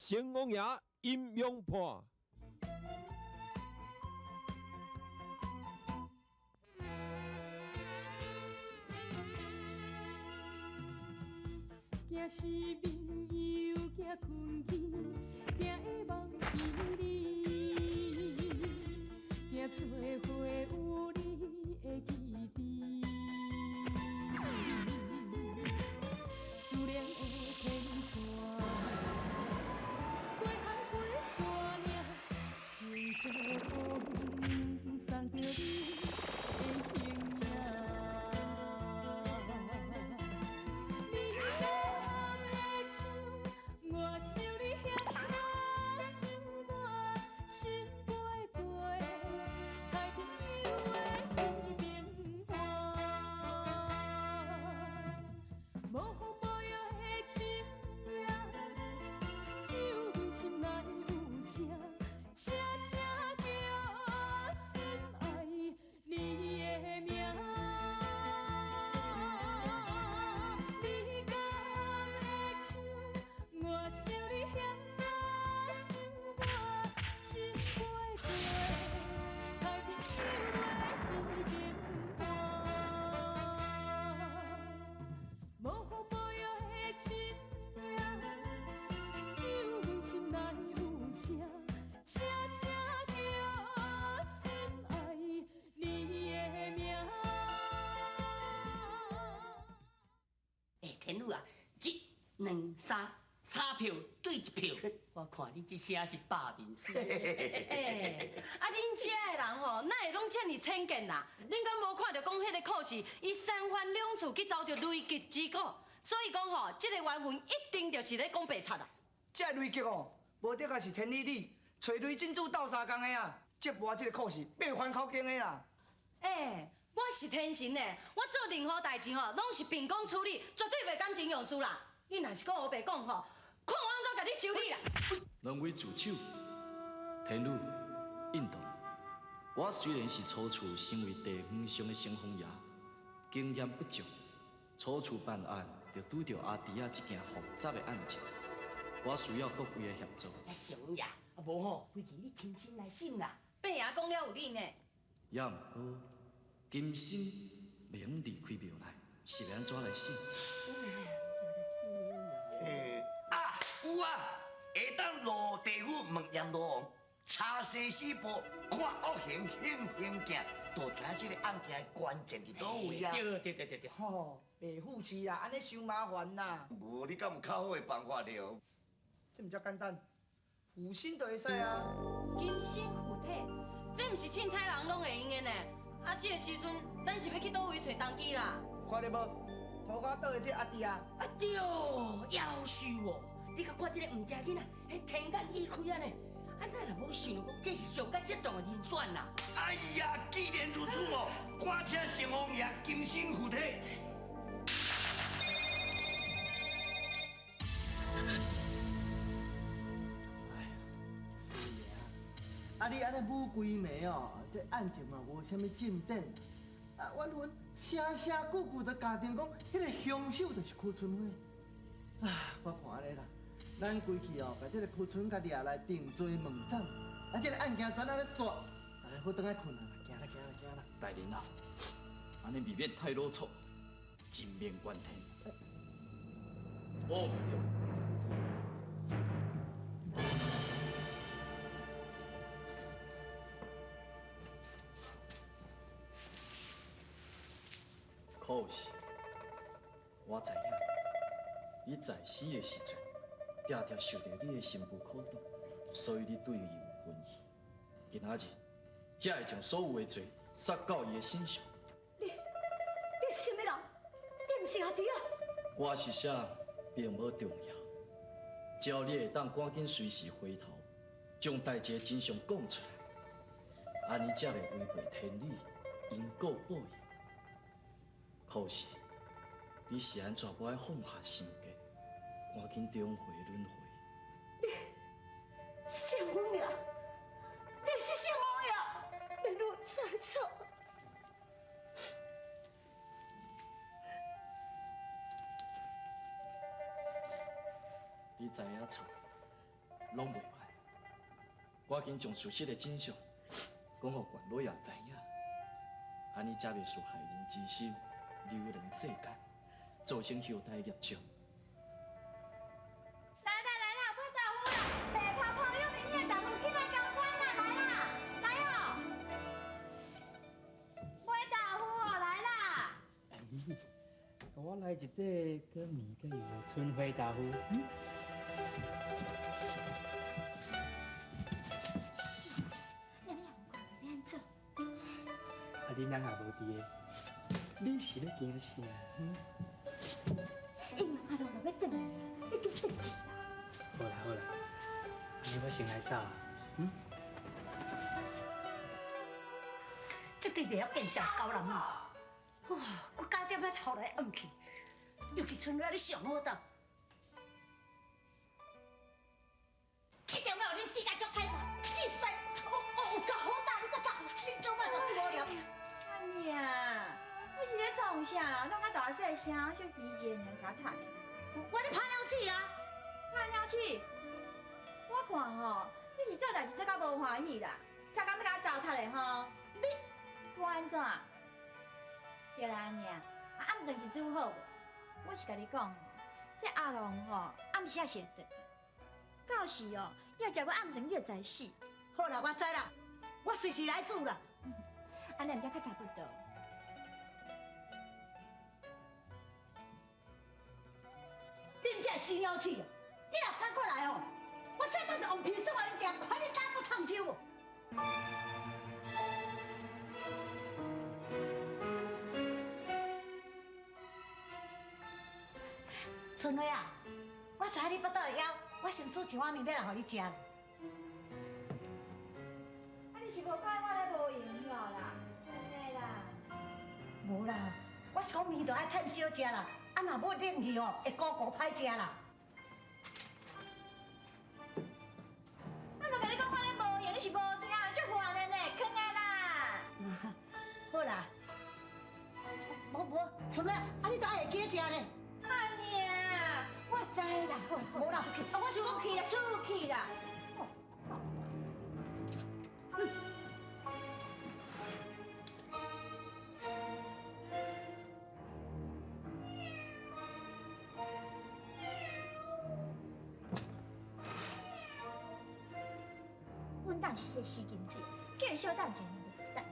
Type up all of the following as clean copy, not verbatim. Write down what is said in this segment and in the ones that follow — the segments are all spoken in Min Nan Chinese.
城隍爺陰陽判。驚失眠又驚困去，驚會忘記你，驚做伙有你的記憶。思念的天線，過海過山嶺，穿做風送著你的形影。你敢會像我想你遐想我，心飛過太平洋的彼邊岸，無風無雨的深夜，只有阮心內有聲，聲聲叫心愛你的名。你敢會像我想你遐想我，心飛過太平洋的彼邊岸，無風無雨的深夜，只有阮心內有聲，聲聲叫心愛你的名。欸，天女啊，一、兩、三，三票對一票，我看你這寫是百面書。欸，啊，恁遮的人吼，哪會攏遮爾淺見啦？恁敢無看著講彼个故事，伊三番兩次去遭著雷擊之苦，所以講吼，這个冤魂一定就是咧講白賊啦。這个雷擊哦，無得也是天女你，揣雷震子鬥相共的啊，這跋這个故事欲翻口供的啦。欸，我是天神呢，我做任何代誌吼，攏是秉公處理，絕對袂感情用事啦。你若是閣烏白講吼，看我按怎共你修理啦！兩位助手，天女、印度，我雖然是初次成為地方上的城隍爺，經驗不足，初次辦案就拄著阿弟仔這件複雜的案情，我需要各位的協助。哎，城隍爺，啊無吼，規矩你親身來審啦。伯爺講了有理呢。也毋過，金星袂用離開廟內，是欲按怎來審？欸啊，有啊，會當落地府問閻羅王，查生死簿，看惡行顯形鏡，就知影這个案件的關鍵佇佗位啊。對對對對對。吼，袂負氣啦，按呢傷麻煩啦。無，你敢有較好的辦法了？這毋遮簡單，附身就會使啊。金身附體，這毋是凊彩人攏會用的呢。啊，這個時陣，咱是欲去佗位揣動機啦？看著無？塗跤倒的這阿弟啊。啊對，夭壽哦！你共看這个毋食囡仔，彼天眼已開按呢，啊咱若無想著講，這是上較適當的人選啦。哎呀，既然如此哦，我請城隍爺金身附體。哎呀，是啊，啊你按呢舞規暝哦，這案情嘛無啥物進展。啊，冤魂聲聲句句都咬定講，彼个兇手就是柯春花。啊，我看按呢啦，咱規氣哦，共這个柯春共掠來定罪問斬，啊，這个案件全按呢煞，大家好轉來睏啊，行啦行啦行啦。大人啊，按呢未免太魯莽，人命關天。我毋對。可是，我知影，伊在死的時陣，定定受著你的新婦苦毒，所以你對伊有恨意。今仔日，才會將所有的罪殺到伊的身上。你，你是啥物人？你毋是阿弟啊？我是啥並無重要，只要你會當趕緊隨時回頭，將代誌的真相講出來，按呢才袂違背天理，因果報應。可是，你是按怎無愛放下心結，趕緊終回輪迴？你，城隍爺，你是城隍爺，免有再錯。你知影錯，拢袂歹。赶紧将事实的真相讲予关老爷知影，按呢才袂受害人之心，流连世间，造成后代业障。来啦来啦，买豆腐啦，白泡泡有面的豆腐，起来共款啦，来啦，来哦，买豆腐哦，来啦。哎，我来一块搁面搁油的春花豆腐。嗯。你也无看著欲按怎？啊，恁翁也无伫的，你是咧惊啥？嗯。因为阿龙就欲转来啊，你紧转去啦。好啦好啦，按呢我先来走。嗯。这对袂晓见笑狗男女，哦，我加点仔头来暗去，尤其春花你上好斗，一定要予恁死甲足歹看，你使我有够好胆，你阁走，你做嘛做无聊？阿娘，你是咧创啥？弄甲大细声，小鼻子尔共踢。我咧拍鸟鼠啊！拍鸟鼠？我看吼，你是做代志做甲无欢喜啦，才敢欲共我糟蹋的吼。你我按怎？对啦，阿娘，啊暗顿是煮好无？我是共你讲，这阿龙吼暗时仔是会转来，到时哦，要食欲暗顿，你就知死。好啦，我知啦，我随时来煮啦。按呢毋才较差不多。恁这死鸟鼠哦，你若敢过来哦，我说顿就用皮蒜予恁食，看你敢阁创手无？春花啊，我知影你腹肚会枵，我先煮一碗面欲来予你食。啊，你是无看我咧无闲了啦？真的啦？无啦，我是讲面就爱趁烧食啦，啊若无冷去哦，会糊糊歹食啦。我就共你讲我咧无闲，你是无听，足烦的呢，囥啊啦！好啦，无无，春花，啊你都爱会记得食呢。阿娘，我知啦，好，无啦，啊我是讲出去啦，出去啦。阮当是彼个死金水，叫伊小等一下，伊就等。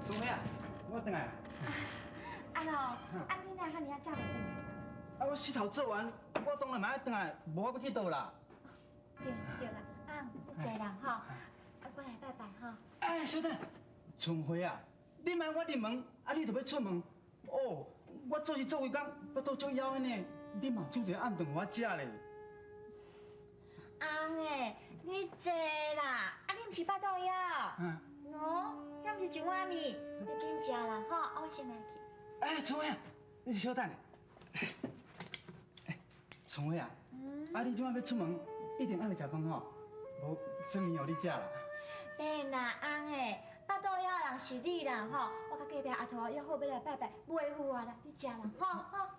春花啊，我转来。阿龙，啊你哪遐尔仔早就转来？啊，我穡头做完，我当然嘛爱转来，无我欲去佗啦。对对啦，啊，你坐啦吼，啊我来拜拜吼。哎，小等，春花啊，你莫我入门，啊你就欲出门，哦，我做事做规工，腹肚足枵的呢，你嘛煮一个暗顿予我食咧。翁欸，你坐啦，啊你毋是腹肚枵？嗯。喏，敢毋是一碗面？你紧食啦吼，啊我先来去。哎，春花啊，你小等下。哎，春花啊，啊你这摆欲出门，一定爱欲食饭吼，无煮面予你食啦。免啦，翁欸，腹肚枵的人是你啦吼，我佮隔壁阿桃约好欲来拜拜，袂赴啊啦，你食啦吼吼。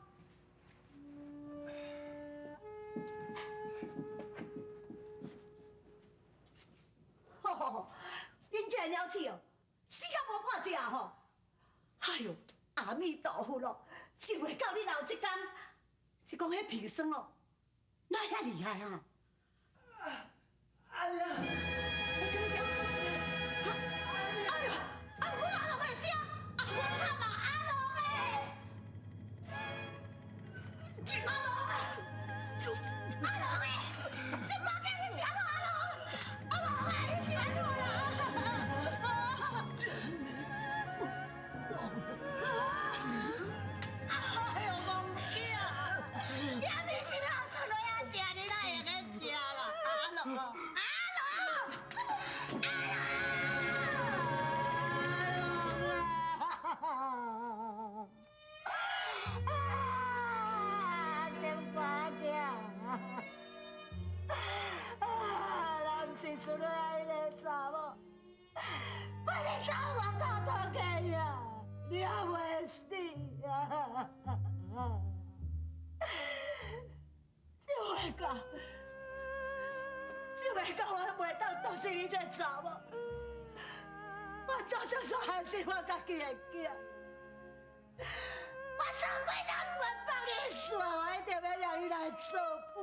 吼，恁这个鸟鼠哦，死到无半只吼！哎哟，阿弥陀佛咯，想袂到你若有这工，是讲彼砒霜哦，哪遐厉害啊？阿娘，什么声？哎呦，啊，阮阿龙的声，啊，我惨啊，阿龙欸！阿龙，阿龙欸！是我叫你是按怎阿龙？阿龙啊，你是按怎啦？哎呦，戆囝，也咪是要出来啊食，你哪会用食啦？阿龙，阿龙！啊！想袂到，想袂到，我袂当毒死你这查某，我当作煞害死我家己的囝。我做几工不放你煞，我一定欲让伊来做伴。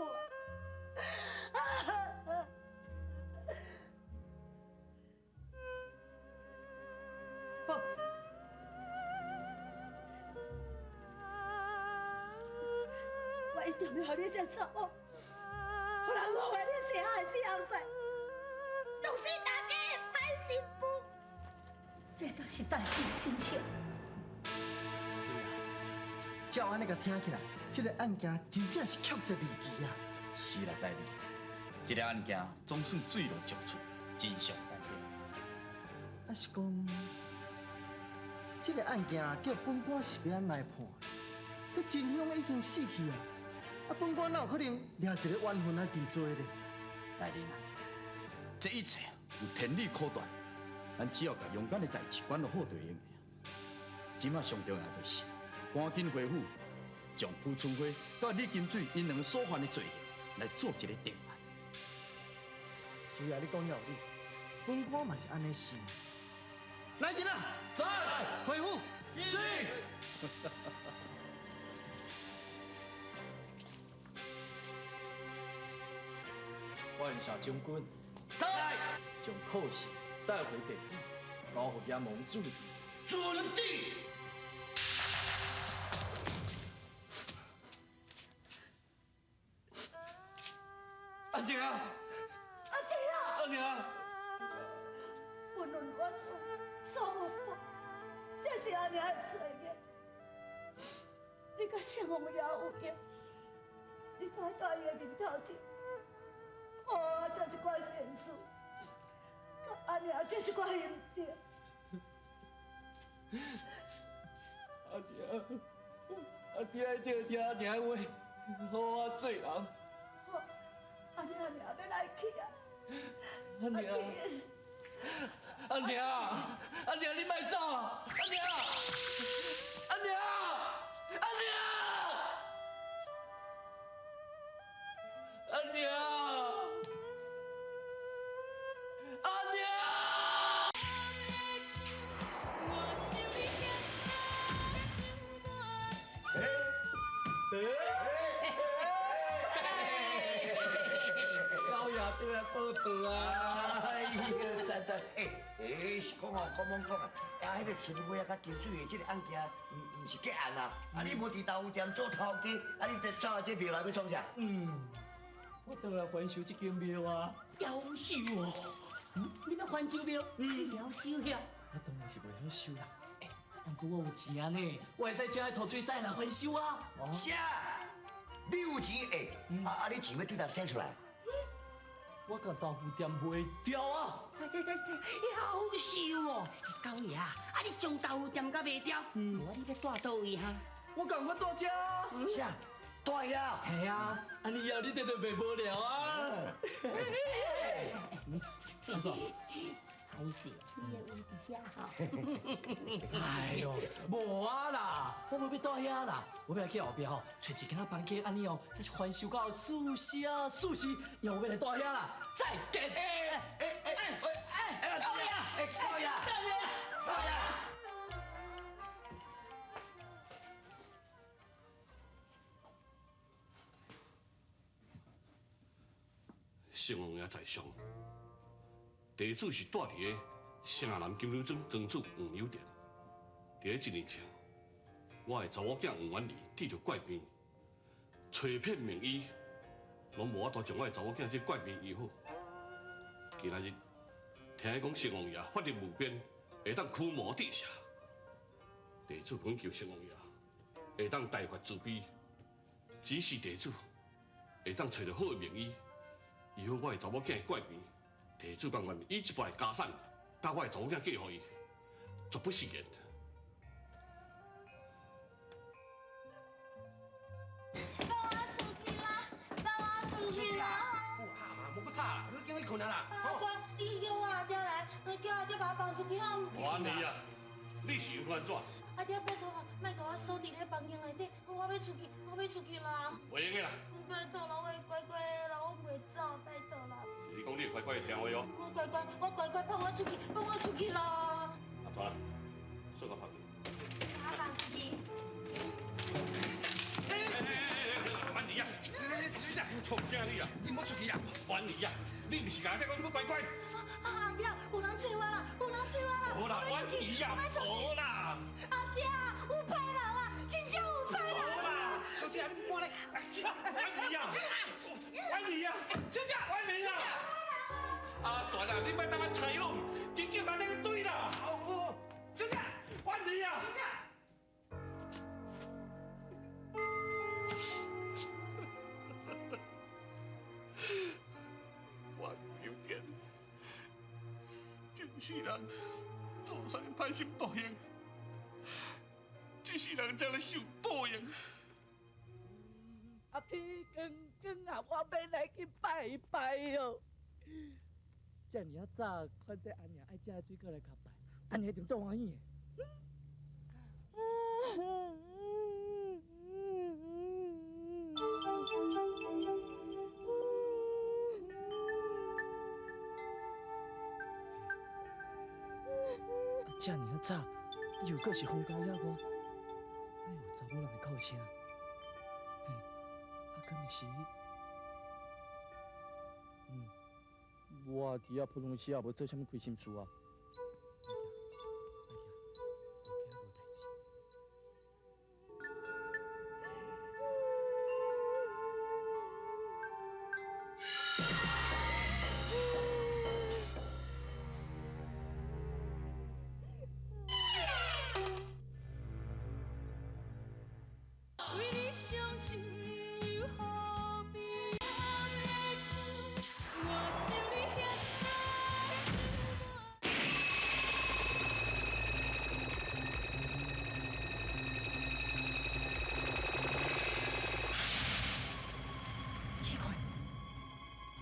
我一定欲予你这查某，予人误会你是害死后生，毒死大家的歹媳妇，这都是代志的真相。是啊，照按呢共听起来，这个案件真正是曲折离奇啊！是啦，大人，这个案件总算水落石出，真相大白。啊是讲，这个案件叫本官是欲按怎来判？这真凶已经死去啊！啊，本官哪有可能掠一个冤魂来治罪咧？大人啊，这一切有天理可断，咱只要共阳间的代志管落好就会用的。这马上重要就是赶紧回府，将蒲春花佮李金水𪜶两个所犯的罪行来做一个定案。是啊，你讲得有理，本官嘛是按呢想。来人啊，在，回府。是。欢迎将军，在，将口信带回地府，交予阎王处置。遵旨。阿娘，阿弟啊，阿娘，无论冤枉所无报，这是阿娘的罪孽。你佮圣王爷有缘，你待在伊的面头前，予我做一寡善事，佮阿娘做一寡兄弟。阿娘，阿弟一定会听阿娘的话，好好做人。阿娘，阿娘欲来去啊！阿娘，阿娘，阿娘，你莫走啊！阿娘，阿娘，阿娘，阿娘，阿娘。老爷对来报道啊！哎呀，赞赞，是讲哦，讲罔讲啊，啊，彼个春花啊，佮金水的这个案件，毋是结案啊？啊，你无伫豆腐店做头家，啊，你走来这庙来欲创啥？我转来翻修这间庙啊。夭寿哦！你欲翻修庙？你会晓修遐？我当然是袂晓修啦。毋过我有钱呢，我会使请彼土水师来翻修啊。啥？你有钱？啊，你钱欲对佗生出来？我共豆腐店卖掉啊！这夭寿哦！九爷，啊你将豆腐店共卖掉，无你欲蹛佗位哈？我共我蹛遮。啥？蹛遐？系啊，按呢以后你就袂无聊啊。安怎？歹势，你的位伫遐吼。哎呦，无啊啦，我无欲蹛遐啦，我欲来去后壁吼，揣一间仔房间，按呢哦，才是翻修到舒适啊，舒适，以后我欲来蹛遐啦。再见。老爷，老爷，老爷。圣王爷在上，地主是蹛伫个城南金牛庄庄主黄有田。伫咧一年前，我的查某囝黄婉儿得著怪病，找遍名医，拢无法度将我的查某囝这怪病医好。今仔日听讲圣王爷法力无边，会当驱魔镇邪，地主恳求圣王爷会当大发慈悲，指示地主会当揣著好的名医。医好我的查某囝的怪病，地主甘愿以一半的家产，共我的查某囝嫁予伊，绝不食言。放我出去啦！放我出去啦！哇，无阁吵啦，你紧去睏啊啦！阿哥，你叫我阿爹来，叫阿爹把我放出去好毋？我按你啊，你是犹原怎？阿爹，拜托啦，莫共我锁伫咧房间内底，我欲出去，我欲出去啦。袂用的啦。拜托啦，我会乖乖的啦，我袂走，拜托啦。是你讲你会乖乖的听话哦。我乖乖，我乖乖，放我出去，放我出去啦。阿全，锁个房间。阿放出去。婉儿啊，局长，创啥你啊？你莫出去啦！婉儿啊，你毋是共我讲你乖乖。阿爹，有人揣我啦！有人揣我啦！无啦，婉儿啊，无啦。阿爹，有歹人啦，真正有歹人啦！小姐，你莫来。婉儿啊，婉儿啊，小姐，婉儿啊，阿全啊，你莫当我采访，紧叫阿这个对啦。哦，小姐，婉儿啊。我有点，这世人做啥物歹心报应，这世人才来受报应。啊，天光光啊，我欲来去拜拜哦。遮尔啊早，看这阿娘爱食的水果来磕拜，阿娘一定足欢喜的。遮尔啊早，又阁是荒郊野外，哪有查某人的哭声？嘿，啊，敢毋是？我伫遐普通时也无做啥物亏心事啊。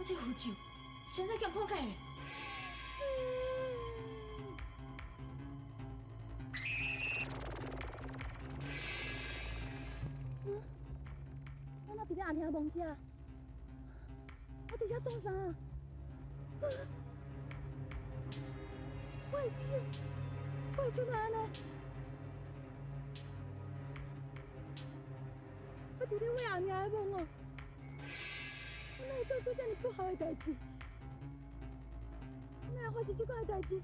这符咒现在敢破解咧？嗯，我哪伫咧阿娘梦遮？我伫遮创啥？我的手，我的手哪按呢？我伫咧为阿娘的梦哦。我哪会做出这尔不好的代志？哪会发生这款的代志？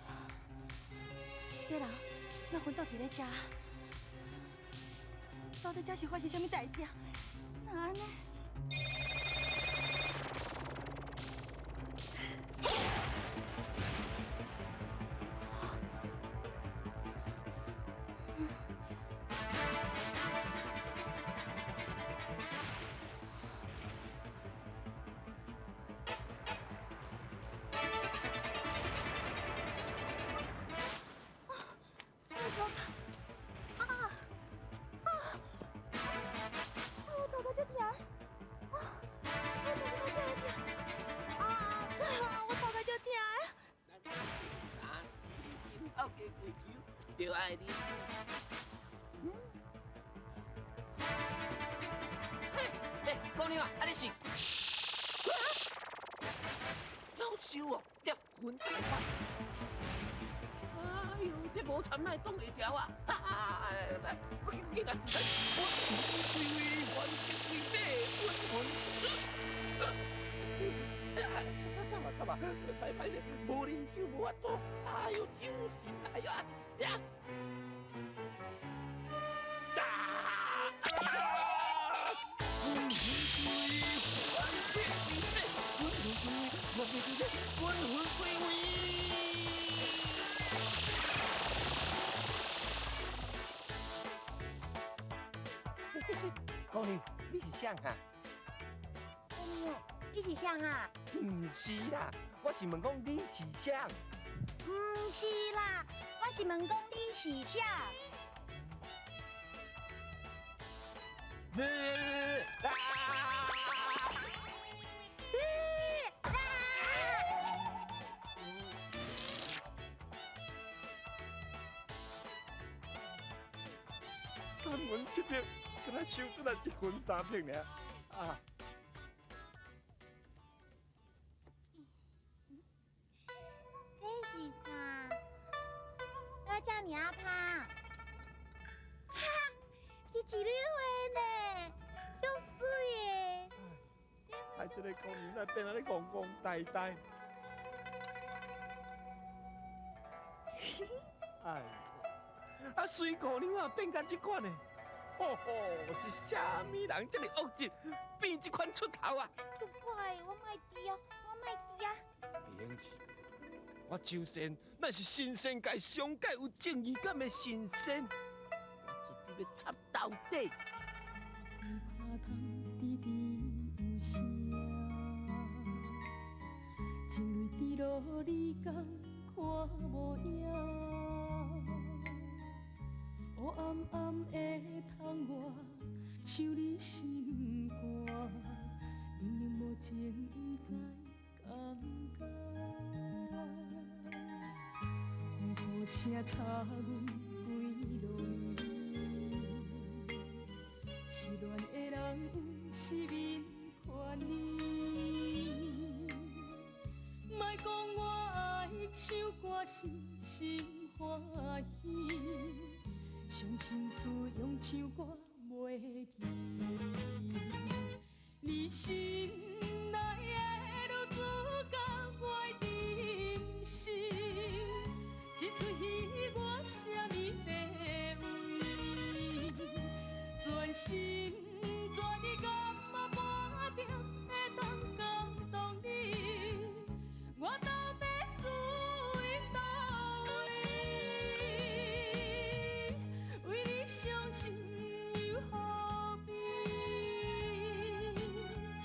啊！这人哪昏倒伫咧遮？到底这是发生啥物代志啊？哪按呢？就爱你。嘿，嘿，姑娘啊，啊你是？夭寿哦，猎魂大法。哎呦，这无参哪会挡会牢啊？啊，来，我紧紧来，我归位，我归位，魂魂。惨啊惨啊！太歹势，无啉酒无法度。哎呦，酒神来呀！呀！啊！魂魂归位。姑娘，你是谁哈？姑娘，你是谁哈？毋是啦，我是问讲你是谁？毋是啦，我是问讲你是啥？三文七拍，敢若收转来一分三拍尔啊！这是啥？我叫你阿芳，哈哈，是一蕊花呢，足媠的。啊，这个姑娘哪变安呢戆戆呆呆？哎呦，啊，水姑娘啊变甲这款的，吼吼，是啥物人这么恶质，变这款出头啊？足歹，我莫挃啊，我莫挃啊。免去，我周仙乃是神仙界上界有正义感的神仙，我绝对欲插到底。情泪滴落，你敢看无影？乌暗暗的窗外，像你心肝，冷冷无情，不知甘甘。风雨声插阮规路暝，失恋的人有时眠权利。莫讲我爱唱歌是心欢喜，伤心事用唱歌袂记。你是